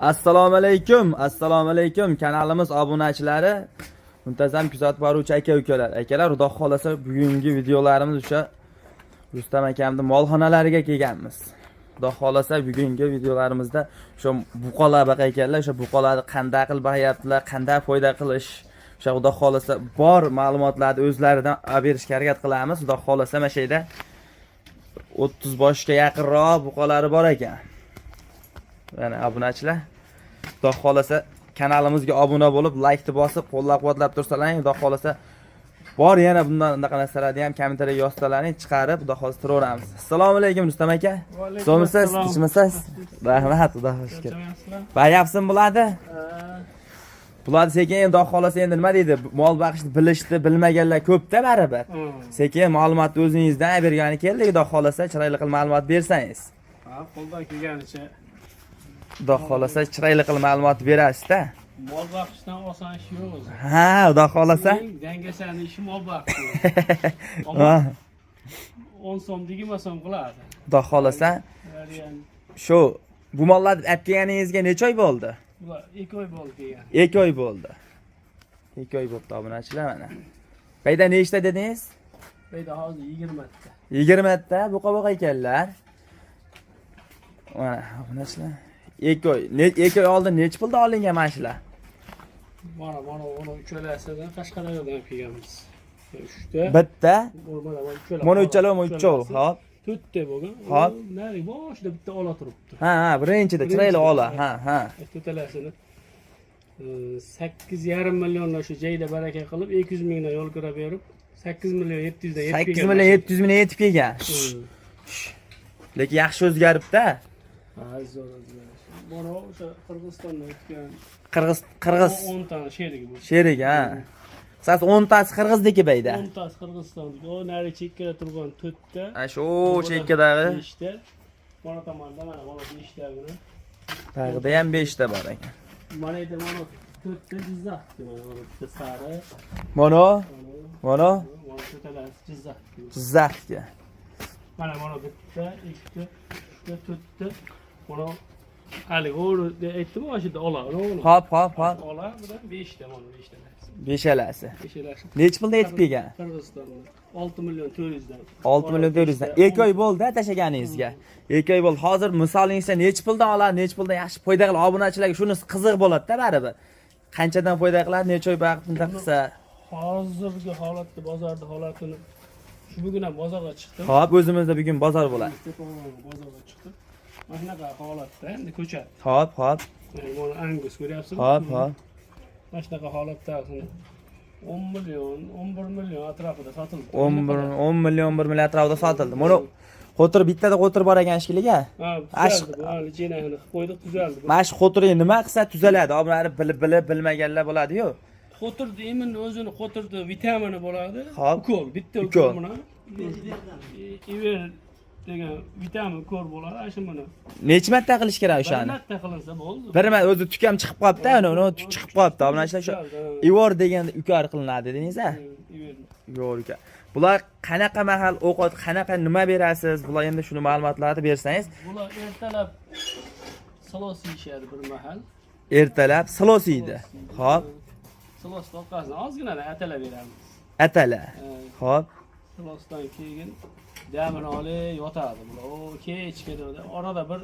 Assalomu alaykum, assalomu alaykum kanalimiz obunachilari, muntazam kuzatib boruvchi aka ukalar. Akalar, xudo xolasa, bugungi videolarimiz o'sha Rustam akamni molxonalariga kelganmiz. Xudo xolasa, bugungi videolarimizda o'sha buqalar boqayotganlar, o'sha buqalarni qanday qilib boqyaptilar, qanday foyda qilish, o'sha xudo xolasa bor ma'lumotlarni o'zlaridan olib berishga harakat qilamiz. Xudo xolasa, mana shu yerda 30 boshga yaqinroq buqalari bor ekan. Mana, obunachilar, xudo xolasa, kanalimizga obuna bo'lib, laykni bosib, qo'llab-quvvatlab tursalaring, xudo xolasa, bor yana bundan unaqa narsalarni ham kommentariyaga yozsalaring, chiqarib, xudo xolasa, turaveramiz. Assalomu alaykum, Rustam aka. Sog'misiz, tinchmisiz? Rahmat, xudoga shukur. Boyapsin bo'ladi. Bularni sekin endi, xudo xolasa, endi nima deydi, mol boqishni bilishni bilmaganlar ko'pda baribir. Sekin ma'lumotni o'zingizdan bergani keldik, xudo xolasa, chiroyli qilib ma'lumot bersangiz. Ha, qo'ldan kelganicha. Xudo xolasa, chiroyli qilib ma'lumot berasiz-da. Mol boqishdan oson ish yo'q o'zi. Ha, xudo xolasa. Eng dangasani ishi mol boqish. Ha, 10 so'm, 20 so'm qiladi. Xudo xolasa, Yani shu bu mollarni olib kelganingizga necha oy bo'ldi? Bular 2 oy bo'ldi kelgan. 2 oy bo'ldi. 2 oy bo'libdi, obunachilar, mana. Qayda nechta dedingiz? Bu yerda hozir 20 ta. 20 ta buqa boqa ekanlar. Mana, obunachilar. 2 oy, 2 oy oldin necha pulda olingan mana shular? Mana uchalasidan Qashqadaryodan olib kelganmiz. Uchta. Bitta, Mana mana uchala. mana uchala, mana uchov, hop. To'rtta bo'lgan. Hop. U nari boshida bitta ola turibdi. Ha, birinchida chiroyli ola. Ha. To'rttalasini 8,5 milliondan shu joyda baraka qilib, 200 mingdan yo'l kira berib, 8 million 700 dan yetib 8 kelgan. million 700 ming yetib kelgan. Lekin yaxshi o'zgaribdi. Ha, zo'r o'zgarish. Mana o'sha Qirg'izistondan o'tgan. Qirg'iz, qirg'iz. 10 tani sherigi bu. Sherik, ha. Siz 10 tasi qirg'izniki bayda. 10 tasi Qirg'izistonniki. O nari chekkada turgan to'rtta. Ha, shu chekkadagi. Beshta. Mana tomonda mana beshta buni. Tag'ida ham 5 ta bor ekan. Mana yerda mana to'rtta Jizzaxniki, mana bitta sari. Mana, Mana mana mana to'rttalasi Jizzaxniki. Jizzaxga. Mana bitta, ikkita, uchta, to'rtta. Mana haligi o'g'ri aytdim, mana shu yerda ola, uni. Hop. Ola, bu da beshta, mana beshtalasi. Beshalasi. Beshalasi. Necha pulda yetib kelgan? Qirg'izistonda 6 million 400 dan. 6 million 400 dan. 2 oy bo'ldi tashlaganingizga. 2 oy bo'ldi. Hozir misolingizda necha puldan oladi, necha puldan yaxshi foyda qilib, obunachilarga shunisi qiziq bo'ladi-da baribir. Qanchadan foyda qiladi, necha oy boqib bunday qilsa. Hozirgi holatda, bozorda holatini, shu bugun ham bozorga chiqdim. Hop, o'zimizda bugun bozor bo'ladi. Tepa bozorga chiqdim. Mana shunaqa holatda endi ko'chat. Hop. Yani mana Angus ko'ryapsizmi? Hop. Mana shunaqa holatda 10 million, 11 million atrofida sotildi. 11, 10 million, 1 million atrofida sotildi. Mana qo'tir, bittada qo'tir bor ekan shekilli. Ha, tuzaldi bu. Hali jenahini qilib qo'ydik, tuzaldi. Bu. Mana shu qo'tirga nima qilsa tuzaladi? Obunalar bilib bilib bilmaganlar bo'ladi-yu. Qo'tirni именно o'zini qo'tirni vitamini bo'ladi. Hop. Ukol, bitta Ukol. ukol bilan Iver degan vitamin ukol bo'ladi, ana shu bilan. Necha marta qilish kerak Bir o'shani? marta qilinsa bo'ldi. Bir marta o'zi tuk ham chiqib qolibdi, uni tuk chiqib qolibdi. Obunachilar, shu Tuzaldi, ha. Ivor degan ukol qilinadi dedingiz a? Iver. Ivor ukol. Bular qanaqa mahal ovqat, qanaqa nima berasiz? Bular endi shuni ma'lumotlarni bersangiz. Bular ertalab silos yeyishadi bir mahal. Ertalab silos yeydi. Hop, Silos orqasidan ozgina atala beramiz. Atala. Hop. Silosdan keyin damini olib yotadi bular. O kechga orada bir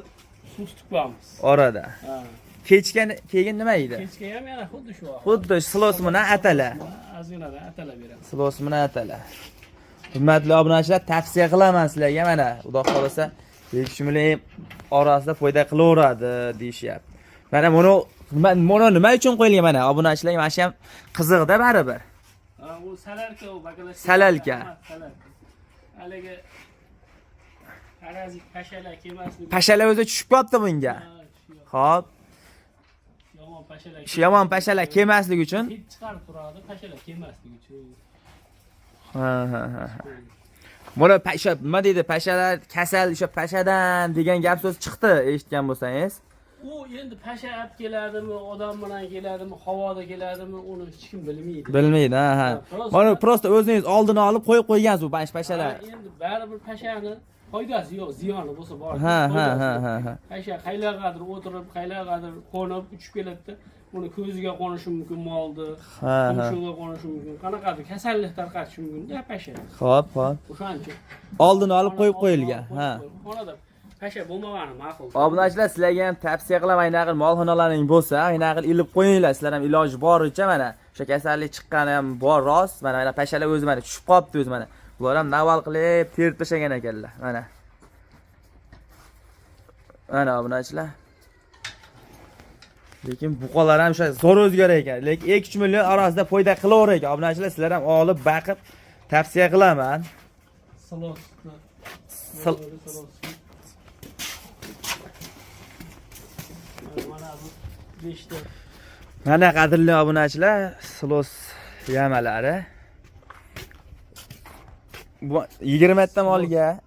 suv tutamiz. Orada. Ha. Kechga keyin nima yeydi? Kechga ham yana xuddi shu vaqt. Xuddi silos bilan atala. Ozgina atala beramiz. Silos bilan atala. Hurmatli obunachilar, tavsiya qilaman sizlarga, mana, xudo xolasa, 2 million orasida foyda qilaveradi deyishyapti. Mana buni nima, nima uchun qo'yilgan, mana, obunachilarga mana shu ham qiziqda baribir. Ha, u солярка, u баклажка. Солярка. Ha, солярка. Haligi parazit hashalar kelmasligi. Pashalar o'zi tushib qolibdi bunga. Ha, tushyapti. Hop, Yomon pashalar. Shu yomon pashalar kelmasligi uchun. Hid chiqarib turadi, pashalar kelmasligi uchun. Ha. Buni pasha nima deydi? Pashalar kasal o'sha pashadan degan gap so'z chiqdi, eshitgan bo'lsangiz. U endi pasha olib keladimi, odam bilan keladimi, havoda keladimi, uni hech kim bilmaydi. Bilmaydi, ha. Просто Mana, просто o'zingiz oldini olib qo'yib qo'ygansiz bu pashalar. Ha, endi baribir pashani Foydasi yo'q, ziyoni bo'lsa bor. Ha, ha, ha, ha, ha. Pasha qaylargadir o'tirib, qaylargadir qo'nib uchib keladi. Buni ko'ziga qo'nishi mumkin molni, Ha, ha. tumshug'iga qo'nishi mumkin, qanaqadir kasallik tarqatishi mumkin-da pasha. Xo'p, xo'p. O'shaning uchun Oldini olib qo'yib qo'yilgan. Ha. Xonada pasha bo'lmagani ma'qul. Obunachilar, sizlarga ham tavsiya qilaman, aynaqa molxonalaring bo'lsa, aynaqa ilib qo'yinglar. Sizlar ham iloji boricha mana o'sha kasallik chiqqani ham bor rost. Mana pashalar o'zi mana tushib qolibdi o'zi mana. Bular ham naval qilib terib tashlagan ekanlar. Mana. Mana obunachilar. Lekin buqalar ham o'sha zo'r o'zgarar ekan. Lekin 2-3 million orasida foyda qilaverar ekan. Obunachilar, sizlar ham olib baqib tavsiya qilaman. Silosni. Mana bu 5 ta. Mana qadrli obunachilar, silos yamalari. Bu 20 ta molga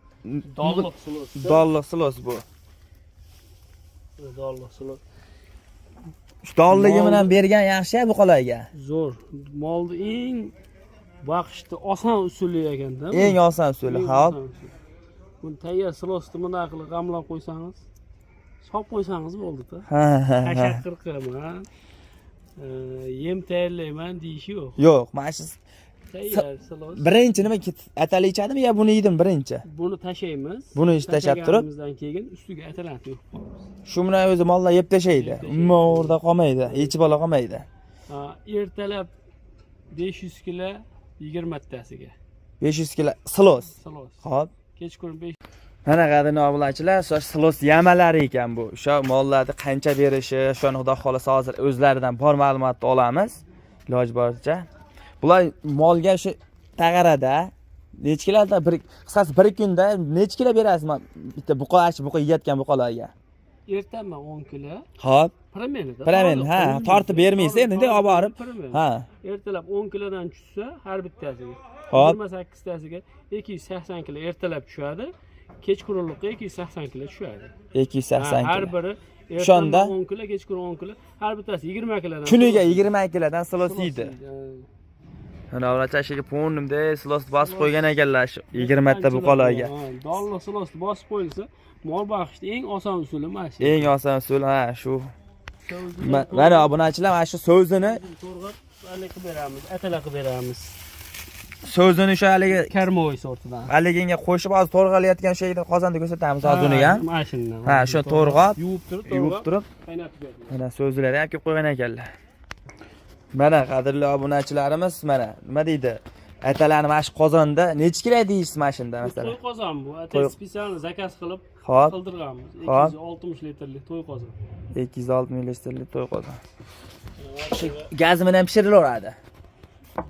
Dolliq silos. Dolliq silos bu. Dolliq silos. Shu dolligi bilan bergan yaxshi buqalarga. Zo'r. Molni eng boqishni oson usuli ekanda. Bu. Eng oson usuli, Eng hop. oson usuli. Buni tayyor silosni bunday qilib g'amlab qo'ysangiz, solib qo'ysangiz bo'ldi-da. Ha, ha, Hashar ha. qirqaman, yem tayyorlayman deyishi yo'q. Yo'q, mana shu Tayyor silos. birinchi nima atali ichadimi yo buni yedim birinchi? Buni tashlaymiz. Buni tashlab turib? Tashlaganimizdan keyin ustiga atalanib yopib qo'yamiz. Shu bilan o'zi mollar yeb tashlaydi. Yeb tashlaydi. Umuman o'rda qolmaydi, yechib ola qolmaydi. Ha, ertalab 500 kilo 20 tasiga 500 kilo silos. silos. Hop. Kechqurun 5 Mana qadrli obunachilar, o'sha silos yamalari ekan bu. O'sha mollarni qancha berishi, o'shani xudo xolasa hozir o'zlaridan bor ma'lumotni olamiz. Iloji boricha. Bular molga o'sha tag'arada necha kiloda bir qisqasi bir kunda necha kilo berasiz bitta buqa shu buqa yeyotgan buqalarga? Ertaman 10 kilo. Hop. Примерно. Примерно, ha, tortib bermaysiz, endi olib borib. Ha. Ertalab 10 kilodan tushsa har bittasiga. Hop. 28 tasiga 280 kilo ertalab tushadi. Kechqurunlikqa 280 kilo tushadi. 280 Ha, har kilo. biri O'shanda- ertaman 10 kilo, kechqurun 10 kilo, har bittasi 20 kilodan. Kuniga 20 kilodan silos silos yeydi. yeydi, ha. Mana obunachilar shu yerga silos bosib qo'ygan ekanlar shu 20 ta buqalarga. Ha, Dolli silosni bosib qo'yilsa, mol boqishni eng oson usuli mana shu. Eng oson usul ha shu. So'zini Mana obunachilar mana shu so'zini to'g'rab haligi qilib beramiz, atala qilib beramiz. So'zini o'sha haligi Karmoy sortidan. haliginga qo'shib hozir to'rg'alayotgan shu yerda qozonda ko'rsatamiz hozir uni ham. Mana shundan. Ha, shu to'rg'ab, yuvib turib, yuvib turib qaynatib beramiz. mana so'zlari ham kelib qo'ygan ekanlar. Mana qadrli obunachilarimiz mana nima deydi? Atalarni mana shu qozonda necha kilo deysiz mana shunda masalan? To'y qozon bu. Ata To'y- специально заказ qilib Hop, qildirganmiz. Hop. 260 litrlik to'y qozon. 260 litrlik to'y qozon. Shu gaz bilan pishirilaveradi.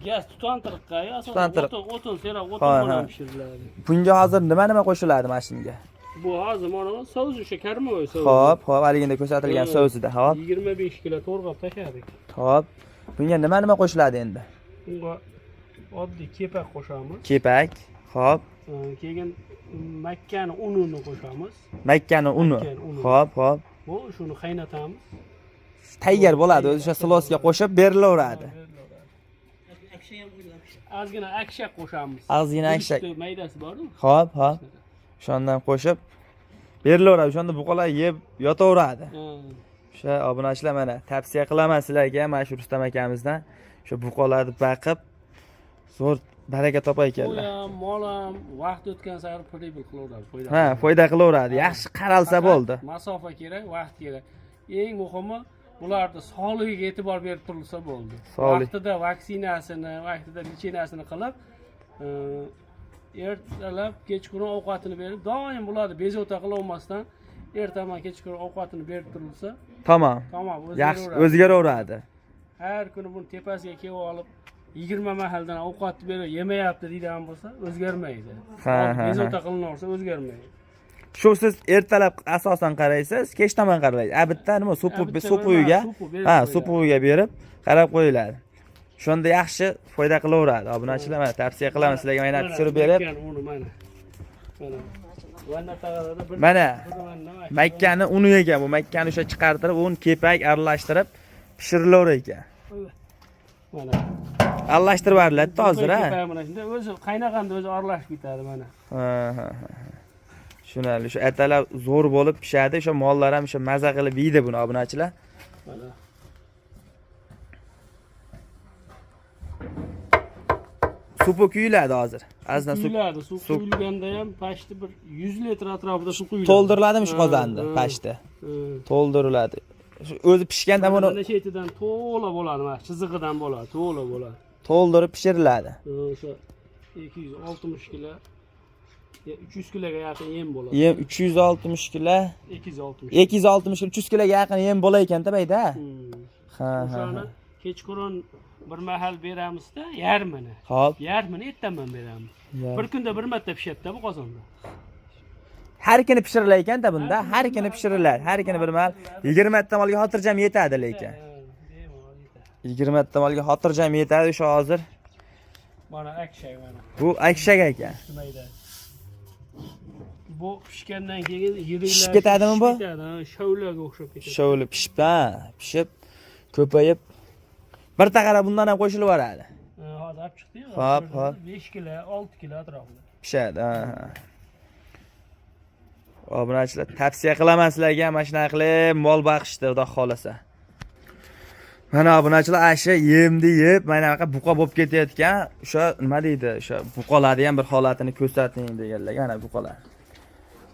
Gaz tutantiriqqa, asosan Tutantiriq. o'tin, sera o'tin Ha, bilan ha. pishiriladi. Bunga hozir nima nima qo'shiladi mana shunga? Bu hozir mana bu sous o'sha karmoy sousi. Hop, hop, haliginda ko'rsatilgan sousida, hop, 25 kilo to'rg'ab tashladik. hop. Bunga nima nima qo'shiladi endi? Bunga oddiy kepak qo'shamiz. Kepak, hop, Keyin makkani unini qo'shamiz. makkani uni. Makkani uni. Hop, hop. Bu shuni qaynatamiz. Tayyor bo'ladi, o'zi o'sha silosga qo'shib berilaveradi. Ozgina akshak qo'shamiz. Ozgina akshak. Guruchni maydasi bor-ku. Hop, hop. O'shandan qo'shib berilaveradi. O'shanda buqalar yeb yotaveradi. Ha. O'sha obunachilar mana tavsiya qilaman sizlarga mana shu Rustam akamizdan o'sha buqalarni baqib zo'r baraka topar Bu ekanlar. ham, mol ham vaqt o'tgan sari прибыль qilaveradi, foyda. Ha, foyda qilaveradi. Yaxshi qaralsa Faqat bo'ldi. Masofa kerak, vaqt kerak. Eng muhimi bularni sog'ligiga e'tibor berib turilsa bo'ldi. Sog'lik. Vaqtida vaksinasini, vaqtida лечение sini qilib, ertalab kechqurun ovqatini berib, doim bularni bezovta qilolmasdan ertaman kechqurun ovqatini berib turilsa, Tamom. tamom, Yaxshi o'zgaraveradi. o'zgaraveradi. Har kuni buni tepasiga kelib olib 20 mahaldan ovqatni berib yemayapti deydigan bo'lsa, o'zgarmaydi. Ha, ha, ha. Bezovta qilinaversa o'zgarmaydi. Shu siz ertalab asosan qaraysiz, kech tomon qaraysiz. A bitta nima supu A, bitta supuga, bir- supu berib ha, qo'yiladi. supuga berib qarab qo'yiladi. Shunda yaxshi foyda qilaveradi. Obunachilar mana tavsiya qilaman sizlarga mana pishirib berib, Makkani uni mana. Mana. Vanna tag'arada bir Mana. bir vanna makka. Makkani uni ekan bu makkani o'sha chiqartirib, un kepak aralashtirib pishirilaverar ekan. Mana. Aralashtirib beriladi hozir ha. Kepak mana shunda o'zi qaynaganda o'zi aralashib ketadi mana. Ha, ha, ha. Tushunarli. Shu ertalab zo'r bo'lib pishadi. O'sha mollar ham o'sha maza qilib yeydi buni, obunachilar. Mana. Supi kuyiladi hozir. Ozdan sup Quyiladi. Suv suv- quyilganda ham pashti bir 100 litr atrofida suv quyiladi. to'ldiriladimi shu Ha, qozonni ha, pashti? ha. To'ldiriladi. Shu o'zi pishganda buni Mana shu etidan to'la bo'ladi, mana chizig'idan bo'ladi, to'la bo'ladi. to'ldirib pishiriladi. Ha, o'sha 260 kilo ya 300 kiloga yaqin yem bo'ladi. Yem 360 kilo, 260. 260 kilo, 300 kiloga yaqin yem bo'lar ekan-da bayda. Hmm. Ha, ha, O'shani ha. kechqurun bir mahal beramizda yarmini. Xo'p. Yarmini ertaman beramiz. Bir kunda bir marta pishadi-da bu qozonda. Har kuni pishirilar ekan-da bunda. Har kuni pishiriladi. Har kuni bir mahal 20 ta molga xotirjam yetadi lekin. Ha, bemalol yetadi. 20 ta molga xotirjam yetadi o'sha hozir. Mana akshak mana. Bu akshak ekan. Mayda. Bu pishgandan keyin yiriklashib Pishib ketadimi bu? Pishib ketadi, ha, shovlaga o'xshab ketadi. Shovli pishib, ha, pishib ko'payib bir taqara bundan ham qo'shilib yuboradi. Ha, hozir olib chiqdi-yu. Hop, hop. 5 kilo, 6 kilo atrofida. Pishadi, ha. ha. Obunachilar, tavsiya qilaman sizlarga mana shunaqa qilib mol boqishni, xudo xolasa. Mana obunachilar, ana shu yemni yeb, mana bunaqa buqa bo'lib ketayotgan, o'sha nima deydi, o'sha buqalarni ham bir holatini ko'rsating deganlarga, mana buqalar.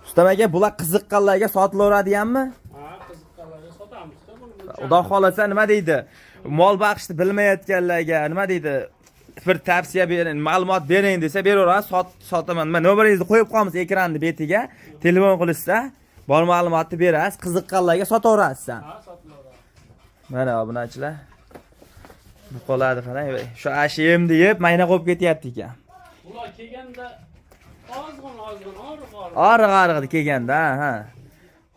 Rustam aka, bular qiziqqanlarga sotilaveradiganmi? Ha, qiziqqanlarga sotamiz-da buni. Xudo xolasa nima deydi? Mol boqishni bilmayotganlarga nima deydi? Bir tavsiya bering, ma'lumot bering desa beraverasiz, sotaman. Mana nomeringizni qo'yib qo'yamiz ekranni betiga. Telefon qilishsa, bor ma'lumotni berasiz, qiziqqanlarga sotaverasiz. Ha, sotilaveradi. Mana obunachilar. Buqalarni qarang, shu ash yemni yeb mayna qo'yib ketyapti ekan. Bular kelganda ozg'in ozg'in oriq oriq. Oriq oriq kelganda, ha.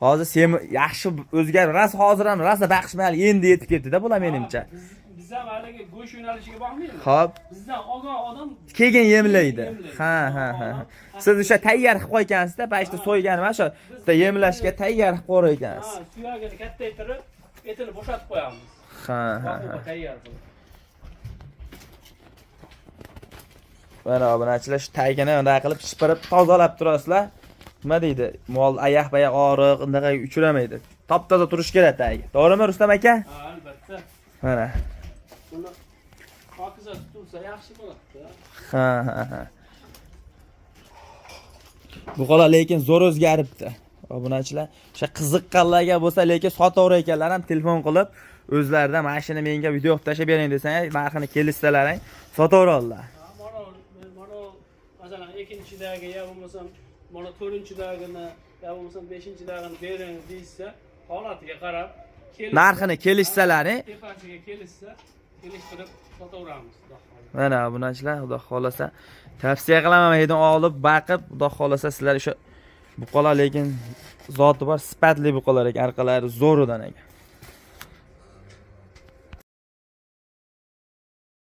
Hozir semi yaxshi o'zgarib, rosa hozir ham rosa baqishmayli endi yetib ketdi-da bular menimcha. Biz ham haligi go'sht yo'nalishiga bormaymiz. Xo'p. Bizdan olgan odam Keyin yemlaydi. Yemlaydi. Ha, ha, ha. Siz o'sha tayyor qilib qo'ygansizda, pashta so'ygan emas, o'sha bitta yemlashga tayyor qilib qo'yar ekansiz. Ha, suyagini kattaytirib, etini bo'shatib qo'yamiz. Ha, ha, ha. Boquvga tayyor qilib. Mana obunachilar shu tagini bunday qilib shipirib tozalab turasizlar. Nima deydi? Mol ayoq bayoq og'riq, unaqa uchramaydi. Top toza turishi kerak tagi. To'g'rimi Rustam aka? Ha, albatta. Mana. Buni pokiza tutilsa yaxshi bo'ladi-da. Ha, ha, ha. Buqalar lekin zo'r o'zgaribdi. Obunachilar, o'sha qiziqqanlarga bo'lsa, lekin sotaverar ekanlar ham telefon qilib, o'zlaridan mana shuni menga video qilib tashlab bering desang, narxini kelishsalaring, sotaveradilar. Ha, mana mana masalan ikkinchidagi yo bo'lmasam mana to'rtinchidagini yo bo'lmasam beshinchidagini bering deyishsa, holatiga qarab kelishsa, Narxini kelishsalaring, tepasiga kelishsa, kelishtirib sotaveramiz. Xudo xohlasa. mana obunachilar, xudo xolasa tavsiya qilaman, yerdan olib baqib, xudo xolasa sizlar o'sha buqalar lekin zoti bor, sifatli buqalar ekan, orqalari zo'ridan ekan.